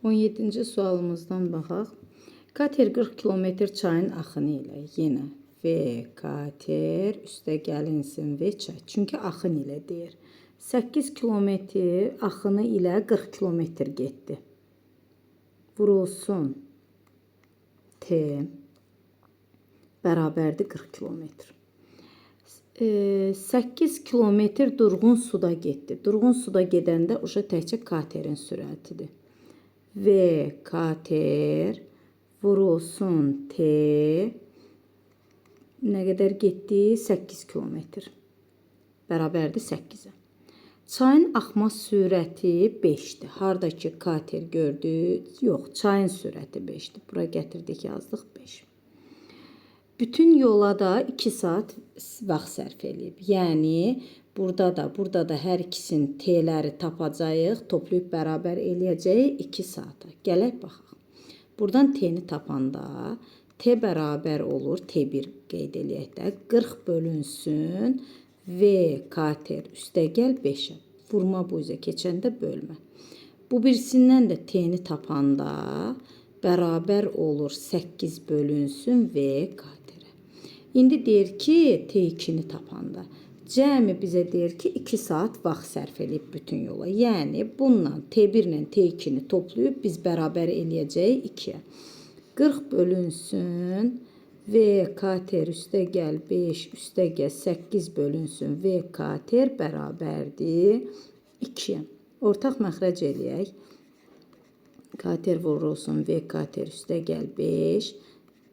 17-ci sualımızdan baxaq. Kater 40 km çayın axını ilə yenə V kater üstə gəlinsin V çay. Çünki axın ilə deyir. 8 km axını ilə 40 km getdi. Vurulsun T bərabərdir 40 km. 8 kilometr durğun suda getdi. Durğun suda gedəndə uşa təkcə katerin sürətidir. V kater vurulsun T nə qədər getdi? 8 kilometr. Bərabərdir 8-ə. Çayın axma sürəti 5-dir. Harda ki kater gördü? Yox, çayın sürəti 5-dir. Bura gətirdik, yazdıq 5. Bütün yola da 2 saat vaxt sərf eləyib. Yəni burada da hər ikisinin T-ləri tapacağıq, toplayıb bərabər eləyəcəyik 2 saata. Gələk baxaq. Buradan T-ni tapanda T bərabər olur, T1 qeyd eləyək də, 40 bölünsün V kater üstəgəl 5-ə. Vurma bu üzə keçəndə bölmə. Bu birisindən də T-ni tapanda bərabər olur 8 bölünsün V katerə. İndi deyir ki, T2-ni tapanda. Cəmi bizə deyir ki, 2 saat vaxt sərf eləyib bütün yola. Yəni, bununla T1 ilə T2-ni toplayıb biz bərabər eləyəcəyik 2-yə. 40 bölünsün V kater üstə gəl 5 üstə gəl 8 bölünsün V kater bərabərdir 2-yə. Ortaq məxrəc eləyək. Kater vurulsun V kater üstə gəl 5,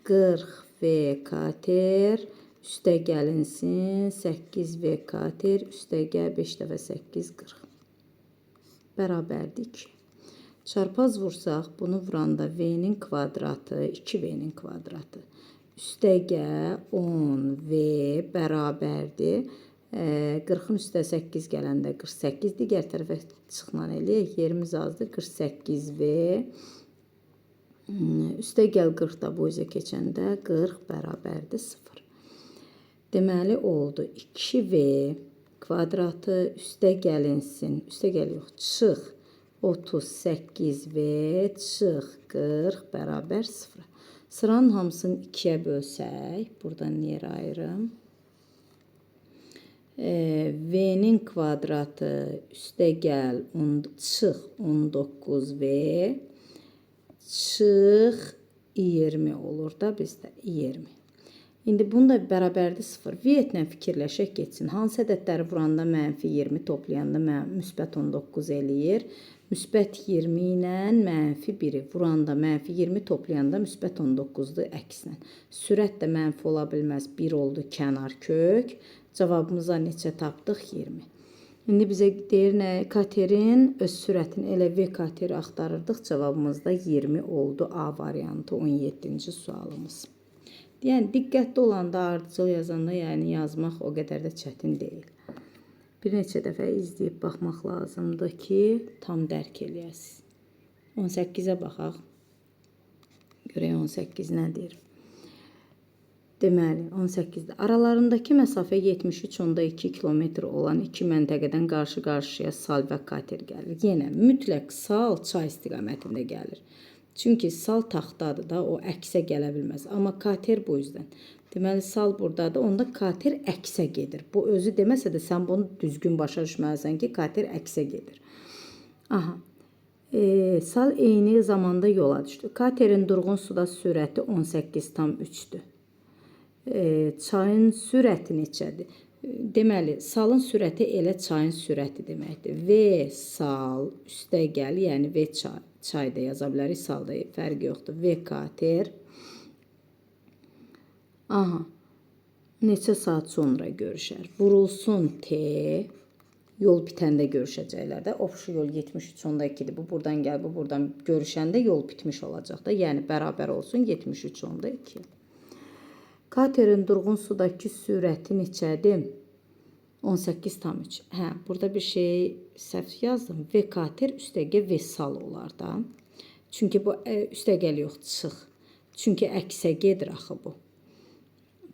40 V kater üstə gəlinsin 8 V kater üstə gəl 5 dəfə 8 40. Bərabərdir 2. Çarpaz vursaq, bunu vuranda V-nin kvadratı, 2V-nin kvadratı. Üstəgəl 10V bərabərdir. 40-ın üstə 8 gələndə 48, digər tərəfə çıxla eləyək. Yerimiz azdır. 48V. Üstəgəl 40 da bu üzə keçəndə 40 bərabərdir 0. Deməli oldu 2V kvadratı üstə gəlinsin. Üstə gəl yox, çıx 38V çıx 40 bərabər 0. Sıranın hamısını 2-yə bölsək, buradan yer ayırım. V-nin kvadratı üstə gəl çıx 19V çıx 20 olur da bizdə 20. İndi bunu da bərabərdir 0. V-lə fikirləşək getsin. Hansı ədədləri vuranda mənfi 20, toplayanda müsbət 19 eləyir. Müsbət 20 ilə mənfi 1-i vuranda mənfi 20, toplayanda müsbət 19-dur əksinə. Sürət də mənfi ola bilməz. 1 oldu kənar kök. Cavabımıza neçə tapdıq? 20. İndi bizə deyir nə? Katerin öz sürətini elə V kateri axtarırdıq. Cavabımız da 20 oldu. A variantı 17-ci sualımız. Yəni diqqətli olanda, ardıcıl yazanda, yəni yazmaq o qədər də çətin deyil. Bir neçə dəfə izləyib baxmaq lazımdır ki, tam dərk eləyəsiniz. 18-ə baxaq. Görək 18 nə deyir. Deməli, 18-də aralarındakı məsafə 73,2 kilometr olan iki məntəqədən qarşı-qarşıya sal və kater gəlir. Yenə mütləq sal çay istiqamətində gəlir. Çünki sal taxtadır da, o əksə gələ bilməz. Amma kater bu üzdən. Deməli, sal buradadır, onda kater əksə gedir. Bu özü deməsə də sən bunu düzgün başa düşməlisən ki, kater əksə gedir. Aha. Sal eyni zamanda yola düşdü. Katerin durğun suda sürəti 18,3-dür. Çayın sürəti neçədir? Deməli, salın sürəti elə çayın sürəti deməkdir. V sal üstə gəl, yəni V çay, çay da yaza bilərik, sal da fərqi yoxdur. V kater. Aha. Neçə saat sonra görüşər? Vurulsun T. Yol bitəndə görüşəcəklər də. Ofşu yol 73,2-dir. Bu buradan gəl, bu buradan görüşəndə yol bitmiş olacaq da. Yəni bərabər olsun 73,2. Katerin durğun sudakı sürəti neçədir? 18,3. Hə, burada bir şey səhv yazdım. V kater üstəgəl V sal olar da. Çünki bu üstəgəl yox, çıx. Çünki əksə gedir axı bu.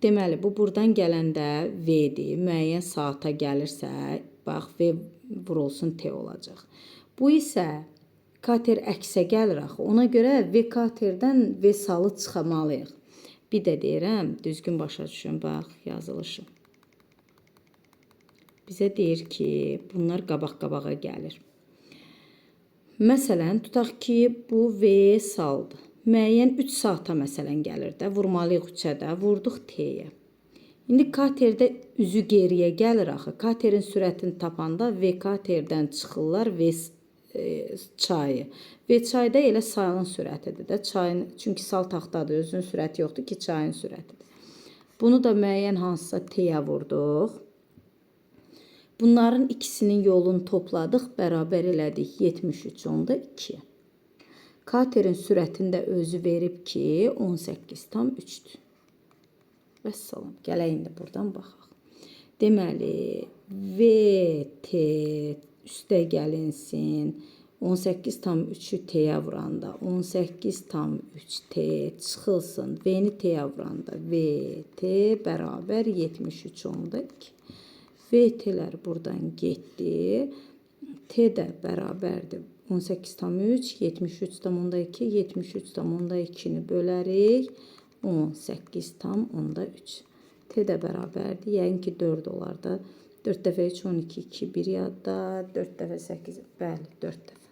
Deməli, bu buradan gələndə V-dir. Müəyyən saata gəlirsə, bax, V vurulsun T olacaq. Bu isə Kater əksə gəlir axı. Ona görə V katerdən V salı çıxamalıyıq. Bir də deyirəm, düzgün başa düşün, bax, yazılışı. Bizə deyir ki, bunlar qabaq-qabağa gəlir. Məsələn, tutaq ki, bu V saldır. Müəyyən 3 saata məsələn gəlir də, vurmalıyıq 3-ə də, vurduq T-yə. İndi katerdə üzü geriyə gəlir axı. Katerin sürətini tapanda V katerdən çıxırlar V çayı. V çayda elə salın sürətidir də. Çayın, çünki sal taxtadır, özünün sürəti yoxdur ki, çayın sürətidir. Bunu da müəyyən hansısa T-yə vurduq. Bunların ikisinin yolunu topladıq, bərabər elədik 73,2-yə. Katerin sürətini də özü verib ki, 18,3-dür. Vəssalam. Gələk indi buradan baxaq. Deməli, VT üstə gəlinsin. 18,3-ü T-yə vuranda 18,3 T çıxılsın. V-ni T-yə vuranda VT bərabər 73,2. VT-lər buradan getdi. T də bərabərdir. 18,3, 73,2, 73,2-ni bölərik. 18,3. T də bərabərdir. Yəqin ki, 4 olar da. 4 dəfə 3, 12, 2, 1 yadda. 4 dəfə 8, bəli, 4 dəfə.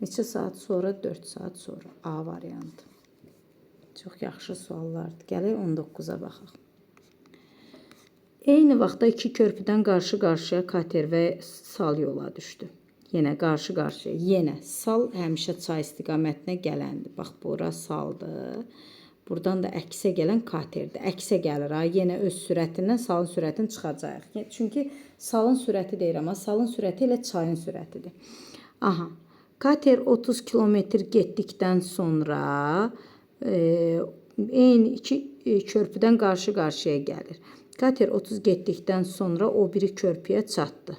Neçə saat sonra? 4 saat sonra. A variantı. Çox yaxşı suallardır. Gələk 19-a baxaq. Eyni vaxtda iki körpüdən qarşı-qarşıya kater və sal yola düşdü. Yenə qarşı-qarşıya. Yenə sal həmişə çay istiqamətinə gələndir. Bax, bura saldır. Buradan da əksə gələn katerdir. Əksə gəlir. Ha. Yenə öz sürətindən salın sürətini çıxacaq. Çünki salın sürəti deyirəm, amma salın sürəti elə çayın sürətidir. Aha. Kater 30 kilometr getdikdən sonra eyni iki körpüdən qarşı-qarşıya gəlir. Kater 30 getdikdən sonra o biri körpüyə çatdı.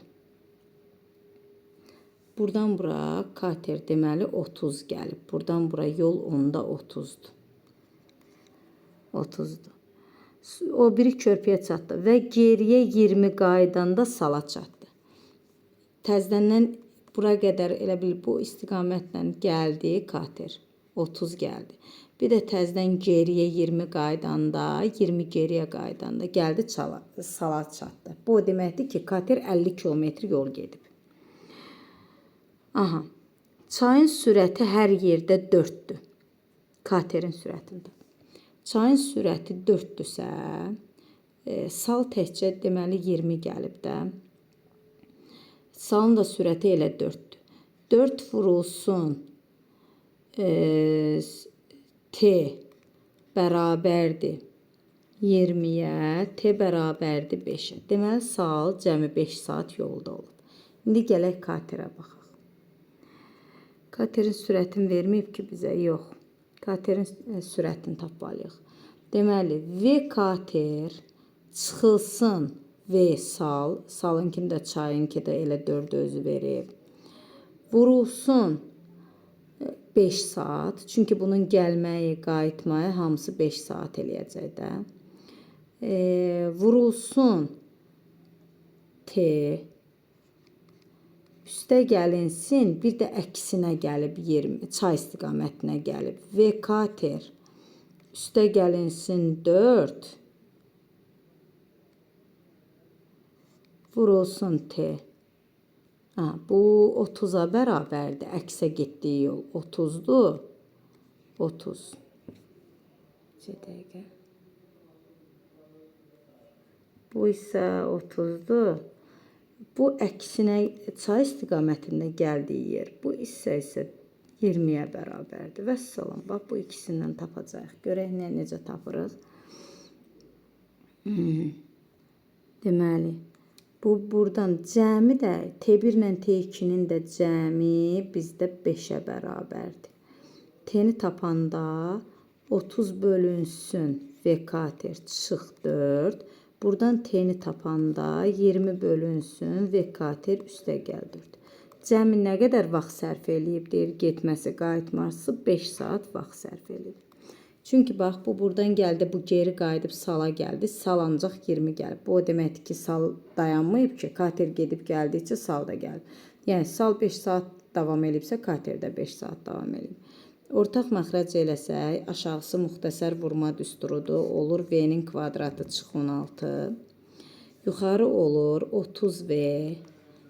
Buradan bura kater deməli 30 gəlib. Buradan bura yol onda 30-dur. 30-dur. O biri körpüyə çatdı və geriyə 20 qayıdanda sala çatdı. Təzdəndən bura qədər elə bil bu istiqamətlə gəldi kater. 30 gəldi. Bir də təzdən geriyə 20 qayıdanda, 20 geriyə qayıdanda gəldi sala çatdı. Bu o deməkdir ki, kater 50 kilometr yol gedib. Aha. Çayın sürəti hər yerdə 4-dür. Katerin sürətində. Çayın sürəti 4-dürsə, sal təkcə deməli 20 gəlib də. Salın da sürəti elə 4-dür. 4 vurulsun T bərabərdir 20-yə, T bərabərdir 5-ə. Deməli, sal cəmi 5 saat yolda olub. İndi gələk katerə baxaq. Katerin sürətini verməyib ki bizə? Yox. Katerin sürətini tapmalıyıq. Deməli, V kater çıxılsın V sal. Salınkini də çayınki də elə 4 özü verib. Vurulsun 5 saat. Çünki bunun gəlməyi, qayıtmayı hamısı 5 saat eləyəcək də. Vurulsun T üstə gəlinsin, bir də əksinə gəlib 20, çay istiqamətinə gəlib. V kater üstə gəlinsin 4 vurulsun T. Ha, bu 30-a bərabərdir. Əksə getdiyi yol 30-dur. 30. Neçə dəqiqə? Bu isə 30-dur. Bu əksinə çay istiqamətində gəldiyi yer. Bu hissə isə 20-yə bərabərdir. Vəssalam. Bax, bu ikisindən tapacağıq. Görək necə tapırıq. Deməli, bu buradan cəmi də T1 ilə T2-nin də cəmi bizdə 5-ə bərabərdir. T-ni tapanda 30 bölünsün V kater çıx 4. Buradan T-ni tapanda 20 bölünsün V kater üstə gəl 4. Cəmi nə qədər vaxt sərf eləyib, deyir, getməsi, qayıtması 5 saat vaxt sərf eləyib. Çünki bax, bu buradan gəldi, bu geri qayıdıb sala gəldi. Sal ancaq 20 gəlib. Bu o deməkdir ki, sal dayanmayıb ki, kater gedib gəldikcə sal da gəlib. Yəni, sal 5 saat davam eləyibsə, kater də 5 saat davam eləyib. Ortaq məxrəc eləsək, aşağısı müxtəsər vurma düsturudur. Olur V-nin kvadratı çıx 16. Yuxarı olur 30V,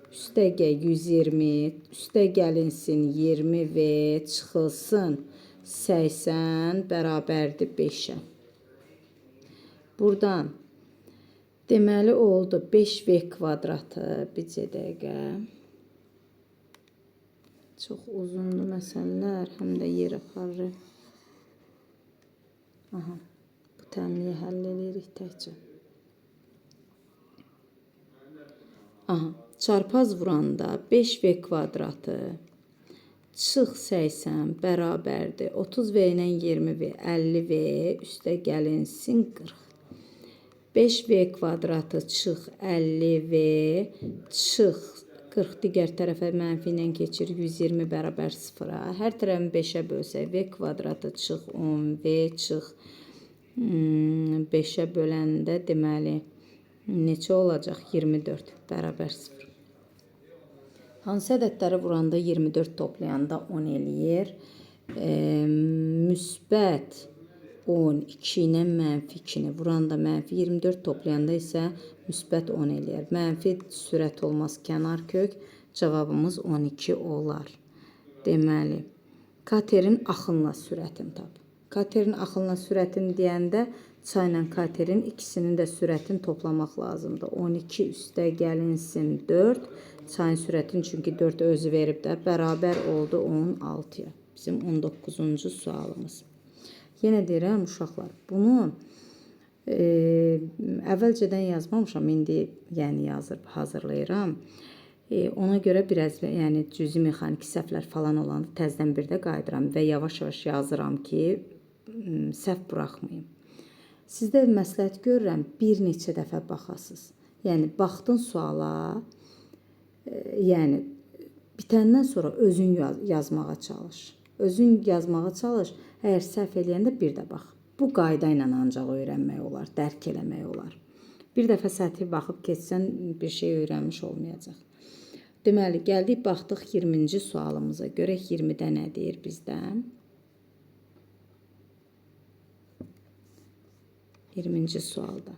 üstəgəl 120, üstə gəlinsin 20V, çıxılsın 80 bərabərdir 5-ə. Buradan deməli oldu 5V kvadratı, bircə dəqiqə. Çox uzundur məsələlər, həm də yer aparır. Aha, bu tənliyi həll edirik təkcə. Aha, çarpaz vuranda 5V kvadratı çıx 80 bərabərdir. 30V ilə 20V, 50V üstə gəlinsin 40. 5V kvadratı çıx 50V çıx 40 digər tərəfə mənfi ilə keçir 120 bərabər 0-a. Hər tərəfini 5-ə bölsək V kvadratı çıx 10V çıx 5-ə böləndə deməli neçə olacaq? 24 bərabər 0. Hansı ədədləri vuranda 24 toplayanda 10 eləyir? Müsbət 10, 2 ilə mənfi 2-ni vuranda mənfi 24 toplayanda isə müsbət 10 eləyər. Mənfi sürət olmaz kənar kök. Cavabımız 12 olar. Deməli, katerin axınla sürətini tap. Katerin axınla sürətini deyəndə çayla katerin ikisinin də sürətini toplamaq lazımdır. 12 üstə gəlinsin 4. Çayın sürətini çünki 4 özü verib də bərabər oldu 16-ya. Bizim 19-cu sualımız. Yenə deyirəm uşaqlar, bunu əvvəlcədən yazmamışam, indi yəni yazıb hazırlayıram. Ona görə biraz yəni cüzi mexaniki səhvlər falan olanda təzədən bir də qayıdıram və yavaş-yavaş yazıram ki, səhv buraxmayım. Sizdə məsləhət görürəm bir neçə dəfə baxasınız. Yəni baxdın suala, yəni bitəndən sonra özün yazmağa çalış. Özün yazmağa çalış. Əgər səhv eləyəndə bir də bax. Bu qayda ilə ancaq öyrənmək olar, dərk eləmək olar. Bir dəfə səthi baxıb keçsən bir şey öyrənmiş olmayacaq. Deməli, gəldik, baxdıq 20-ci sualımıza. Görək 20-də nə deyir bizdən? 20-ci sualda.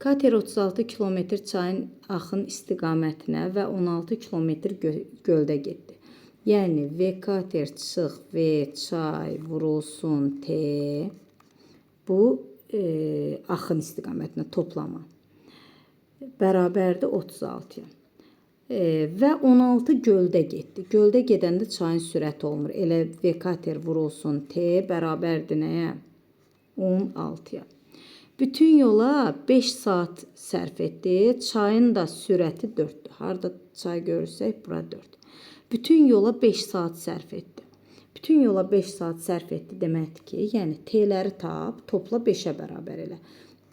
Kater 36 km çayın axın istiqamətinə və 16 km göldə getdi. Yəni, V kater çıx, V çay vurulsun T. Bu, axın istiqamətinə toplama. Bərabərdir 36-ya. Və 16 göldə getdi. Göldə gedəndə çayın sürəti olmur. Elə V kater vurulsun T bərabərdir nəyə? 16-ya. Bütün yola 5 saat sərf etdi. Çayın da sürəti 4-dür. Harada çay görürsək, bura 4. Bütün yola 5 saat sərf etdi. Bütün yola 5 saat sərf etdi deməkdir ki, yəni T-ləri tap, topla 5-ə bərabər elə.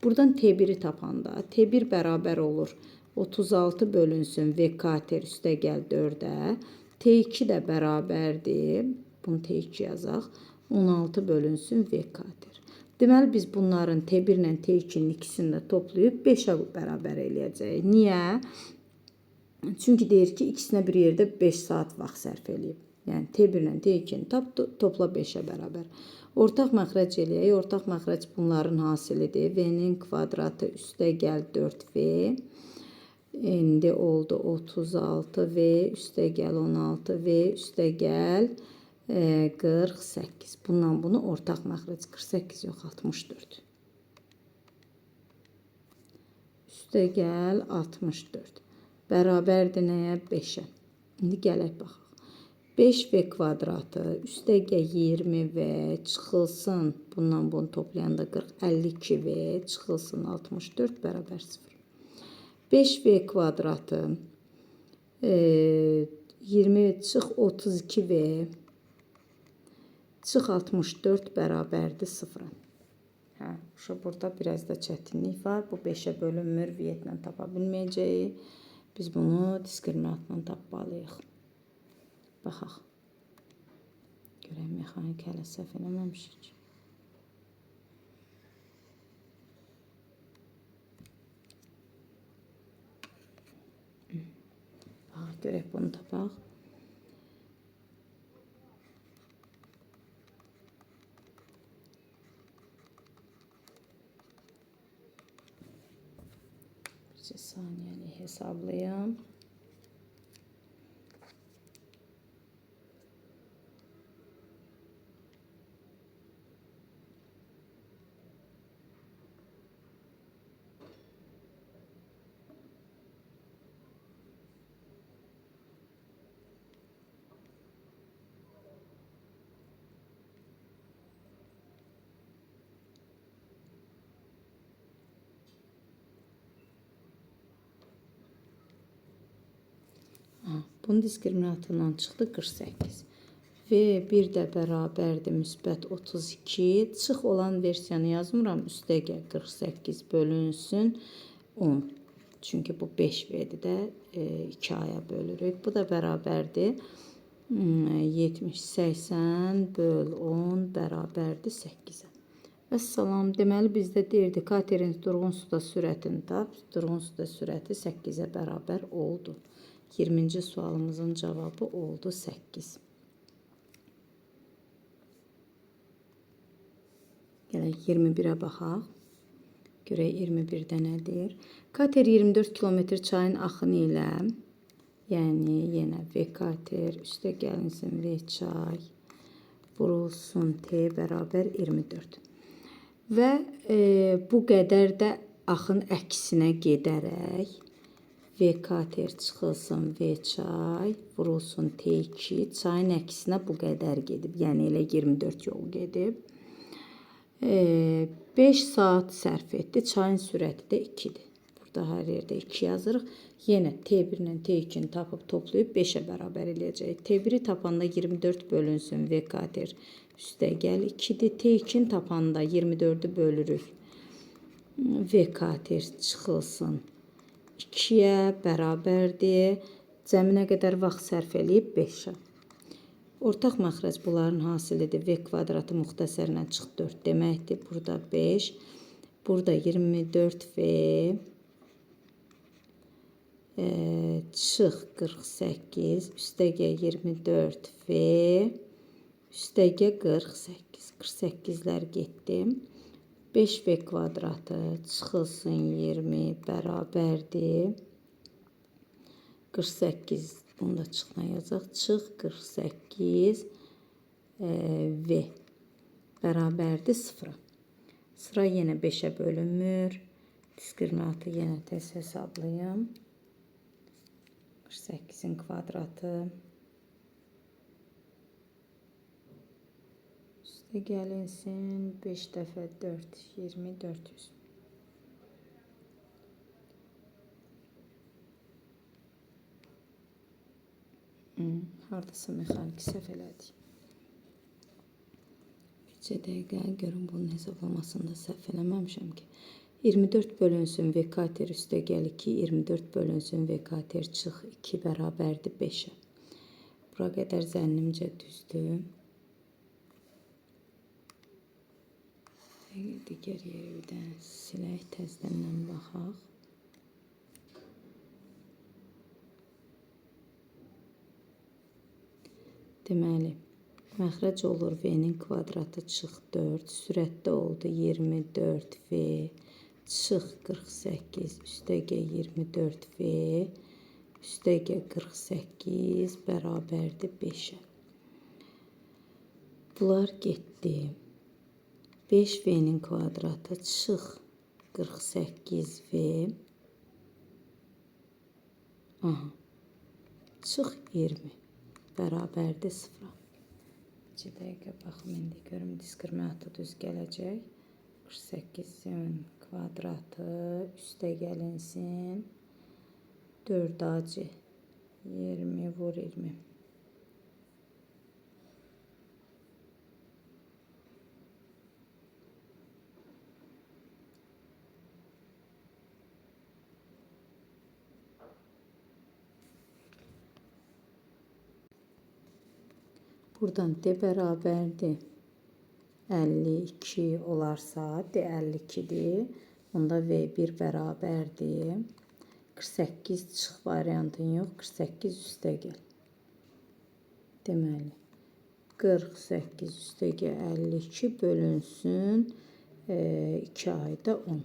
Buradan T1-i tapanda T1 bərabər olur 36 bölünsün V kater üstə gəl 4-ə. T2 də bərabərdir. Bunu T2 yazaq. 16 bölünsün V kater. Deməli, biz bunların T1 ilə T2-nin ikisini də toplayıb 5-ə bərabər eləyəcəyik. Niyə? Çünki deyir ki, ikisinə bir yerdə 5 saat vaxt sərf eləyib. Yəni, T1 ilə T2-ni topla 5-ə bərabər. Ortaq məxrəc eləyək. Ortaq məxrəc bunların hasilidir. V-nin kvadratı üstə gəl 4V. İndi oldu 36V, üstə gəl 16V, üstə gəl 48. Bundan bunu ortaq məxrəc 48 yox, 64. Üstə gəl 64. Bərabərdir nəyə? 5-ə. İndi gələk baxaq. 5V kvadratı üstə gəl 20V çıxılsın. Bundan bunu toplayanda 40, 52V çıxılsın 64 bərabər 0. 5V kvadratı 20 çıx 32V çıx 64 bərabərdir 0-a. Hə, burada biraz da çətinlik var. Bu 5-ə bölünmür, V-lə tapa bilməyəcəyik. Biz bunu diskriminantla tapmalıyıq. Baxaq. Görək, mexanik hələ səhv eləməmişik. Baxaq, görək bunu tapaq. Bir saniyəlik hesablayım. Bunun diskriminatından çıxdı 48. V1 də bərabərdir müsbət 32. Çıx olan versiyanı yazmıram. Üstəgəl 48 bölünsün 10. Çünki bu 5V-dir də 2-aya bölürük. Bu da bərabərdir 70, 80 böl 10 bərabərdir 8-ə. Vəssalam. Deməli bizdə deyirdi katerin durğun suda sürətini tap. Durğun suda sürəti 8-ə bərabər oldu. 20-ci sualımızın cavabı oldu 8. Gələk 21-ə baxaq. Görək 21-də nə deyir? Kater 24 km çayın axını ilə, yəni yenə V kater üstə gəlinsin V çay vurulsun T bərabər 24. Və bu qədər də axın əksinə gedərək V kater çıxılsın V çay vurulsun T2. Çayın əksinə bu qədər gedib. Yəni elə 24 yol gedib. 5 saat sərf etdi. Çayın sürəti də 2-dir. Burada hər yerdə 2 yazırıq. Yenə T1 ilə T2-ni tapıb toplayıb 5-ə bərabər eləyəcəyik. T1-i tapanda 24 bölünsün V kater üstə gəl 2-dir. T2-ni tapanda 24-ü bölürük. V kater çıxılsın 2-yə bərabərdir. Cəmi nə qədər vaxt sərf eləyib? 5-ə. Ortaq məxrəc bunların hasilidir. V kvadratı müxtəsərlə çıx 4 deməkdir. Burada 5. Burada 24V çıx 48. Üstəgəl 24V üstəgəl 48. 48-lər getdi. 5V kvadratı çıxılsın 20 bərabərdir. 48, bunu da çıxına yazaq. Çıx 48 V bərabərdir 0-a. Sıra yenə 5-ə bölünmür. Diskriminatı yenə tez hesablayım. 48-in kvadratı. Üstə gəlinsin 5 dəfə 4, 20, 400. Haradasa mexaniki səhv elədik. Bircə dəqiqə görün bunun hesablamasında səhv eləməmişəm ki. 24 bölünsün V kater üstə gəl 2, 24 bölünsün V kater çıx 2 bərabərdir 5-ə. Bura qədər zənnimcə düzdür. Digər yeri bir də silək, təzədən baxaq. Deməli, məxrəc olur V-nin kvadratı çıx 4, sürətdə oldu 24V, çıx 48, üstəgəl 24V, üstəgəl 48 bərabərdir 5-ə. Bunlar getdi. 5V-nin kvadratı çıx 48V, aha, çıx 20 bərabərdir 0-a. Bir dəqiqə baxım indi görüm diskriminatı düz gələcək. 48-in kvadratı üstə gəlinsin. 4AC 20 vur 20. Buradan D bərabərdir 52 olarsa, D 52-dir. Onda V1 bərabərdir. 48 çıx variantın yox, 48 üstə gəl. Deməli, 48 üstə gəl 52 bölünsün 2 ayda 10.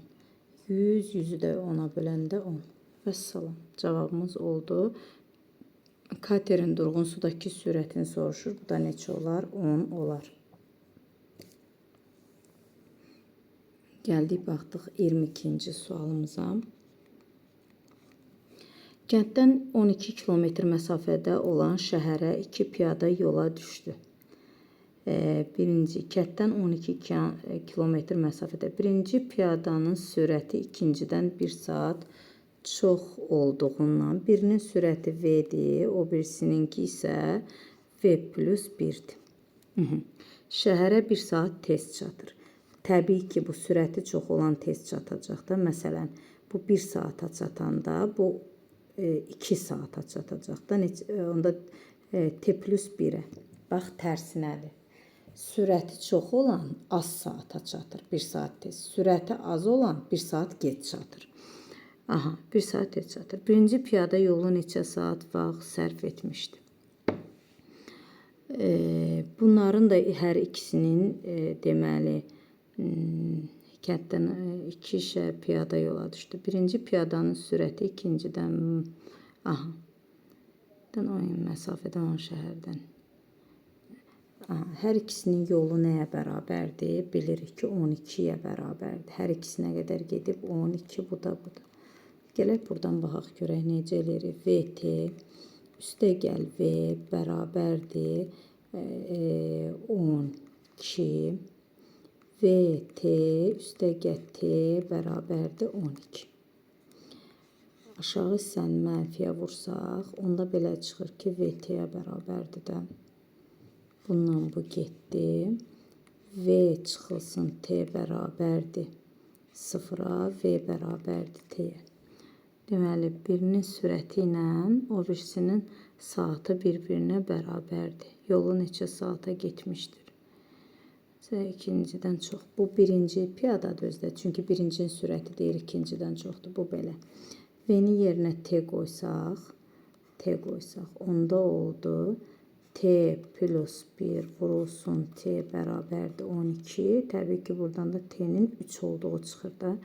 100, 100-ü də 10-a böləndə 10. Vəssalam. Cavabımız oldu. Katerin durğun sudakı sürətini soruşur. Bu da neçə olar? 10 olar. Gəldik, baxdıq 22-ci sualımıza. Kənddən 12 kilometr məsafədə olan şəhərə 2 piyada yola düşdü. Birinci, kənddən 12 kilometr məsafədə. Birinci piyadanın sürəti ikincidən 1 saat çox olduğundan birinin sürəti V-dir, o birisininki isə V plus 1-dir. Şəhərə 1 saat tez çatır. Təbii ki, bu sürəti çox olan tez çatacaq da. Məsələn, bu 1 saata çatanda bu 2 saata çatacaq da. Onda T plus 1-ə. Bax, tərsinədir. Sürəti çox olan az saata çatır, 1 saat tez. Sürəti az olan 1 saat gec çatır. Aha, 1 saat tez çatır. Birinci piyada yolu neçə saat vaxt sərf etmişdi? Bunların da hər ikisinin deməli, kənddən 2 piyada yola düşdü. Birinci piyadanın sürəti ikincidən, aha, o məsafədən olan şəhərdən. Aha, hər ikisinin yolu nəyə bərabərdir? Bilirik ki, 12-yə bərabərdir. Hər ikisinə qədər gedib 12, bu da, bu da. Gələk buradan baxaq, görək necə eləyirik. VT üstə gəl V bərabərdir 12. VT üstə gəl T bərabərdir 12. Aşağı hissəni mənfiyə vursaq, onda belə çıxır ki, VT-yə bərabərdir də. Bundan bu getdi. V çıxılsın T bərabərdir 0-a, V bərabərdir T-yə. Deməli, birinin sürəti ilə o birisinin saatı bir-birinə bərabərdir. Yolu neçə saata getmişdir? İkincidən çox. Bu birinci piyadadır özdə. Çünki birincinin sürəti deyir ikincidən çoxdur. Bu belə. V-nin yerinə T qoysaq, onda oldu. T plus 1 vurulsun T bərabərdir 12. Təbii ki, buradan da T-nin 3 olduğu çıxır da.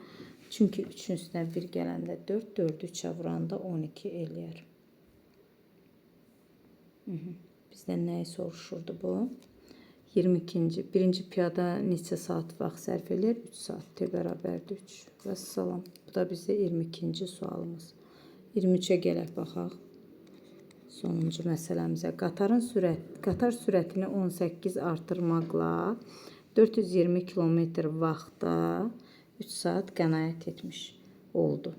Çünki 3-ün üstünə 1 gələndə 4, 4-ü 3-ə vuranda 12 eləyər. Bizdən nəyi soruşurdu bu? 22-ci. Birinci piyada neçə saat vaxt sərf eləyir? 3 saat. T bərabərdir 3. Vəssalam. Bu da bizdə 22-ci sualımız. 23-ə gələk baxaq. Sonuncu məsələmizə. Qatar sürətini 18 artırmaqla 420 kilometr vaxtda 3 saat qənaət etmiş oldu.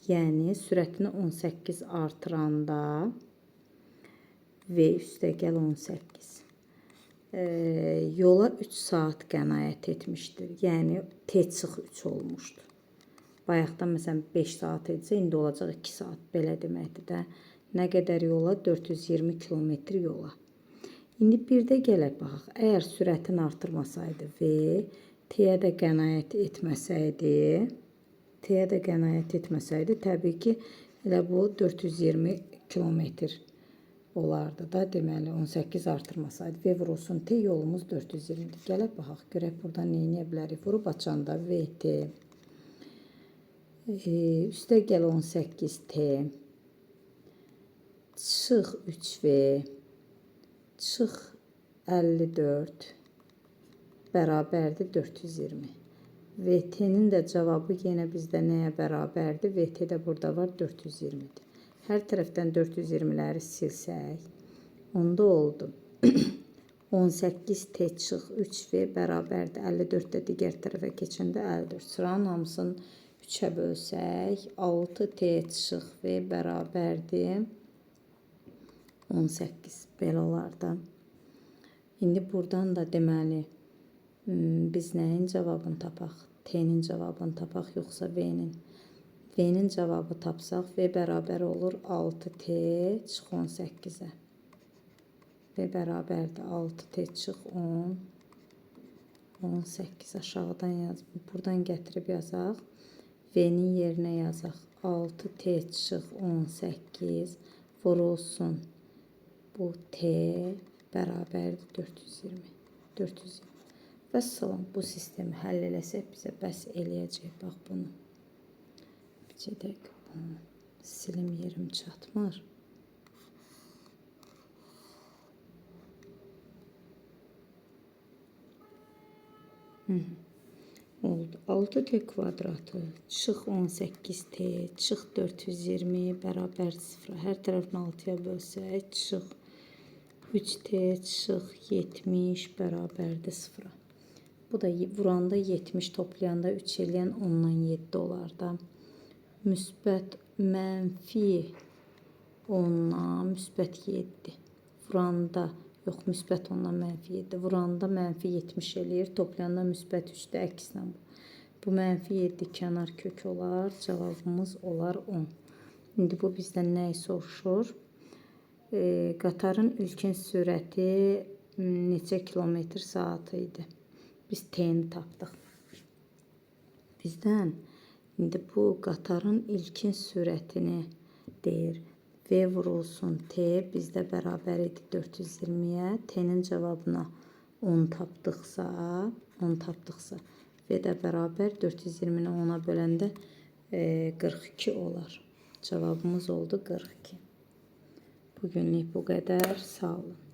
Yəni, sürətini 18 artıranda V üstə gəl 18. Yola 3 saat qənaət etmişdir. Yəni, T çıx 3 olmuşdur. Bayaqdan məsələn 5 saat etsə, indi olacaq 2 saat. Belə deməkdir də. Nə qədər yola? 420 kilometr yola. İndi bir də gələk baxaq. Əgər sürətini artırmasaydı V, T-yə də qənaət etməsəydi, təbii ki, elə bu 420 kilometr olardı da. Deməli, 18 artırmasaydı. V vurulsun T, yolumuz 420-dir. Gələk baxaq, görək buradan nə eləyə bilərik. Vurub açanda VT, üstə gəl 18T, çıx 3V, çıx 54, bərabərdir 420. VT-nin də cavabı yenə bizdə nəyə bərabərdir? VT də burada var 420-dir. Hər tərəfdən 420-ləri silsək, onda oldu. 18T çıx 3V bərabərdir 54 də digər tərəfə keçəndə 54. Sıranın hamısını 3-ə bölsək, 6T çıx V bərabərdir 18. Belə olar da. İndi buradan da deməli, biz nəyin cavabını tapaq? T-nin cavabını tapaq, yoxsa V-nin? V-nin cavabı tapsaq, V bərabər olur 6T çıx 18-ə. V bərabərdir 6T çıx 10, 18 aşağıdan yaz. Buradan gətirib yazaq. V-nin yerinə yazaq. 6T çıx 18 vurulsun. Bu T bərabərdir 420. 420. Vəssalam, bu sistemi həll eləsək bizə bəs eləyəcək. Bax bunu. Bir dəqiqə bunu. Silim, yerim çatmır. Oldu. 6t kvadratı çıx 18t çıx 420 bərabər 0. Hər tərəfini 6-ya bölsək çıx 3t çıx 70 bərabərdir 0. Bu da vuranda 70, toplayanda 3 eləyən 10-dan 7 olar da. Müsbət mənfi 10-dan müsbət 7. Vuranda yox, müsbət 10-dan mənfi 7. Vuranda mənfi 70 eləyir. Toplayanda müsbət 3-də əksinə bu. Bu mənfi 7 kənar kök olar. Cavabımız olar 10. İndi bu bizdən nəyi soruşur? Qatarın ilkin sürəti neçə kilometr saatı idi? Biz T-ni tapdıq. Bizdən indi bu qatarın ilkin sürətini deyir. V vurulsun T bizdə bərabər idi 420-yə. T-nin cavabına 10 tapdıqsa, 10 tapdıqsa V də bərabər 420-ni 10-a böləndə 42 olar. Cavabımız oldu 42. Bugünlük bu qədər. Sağ olun.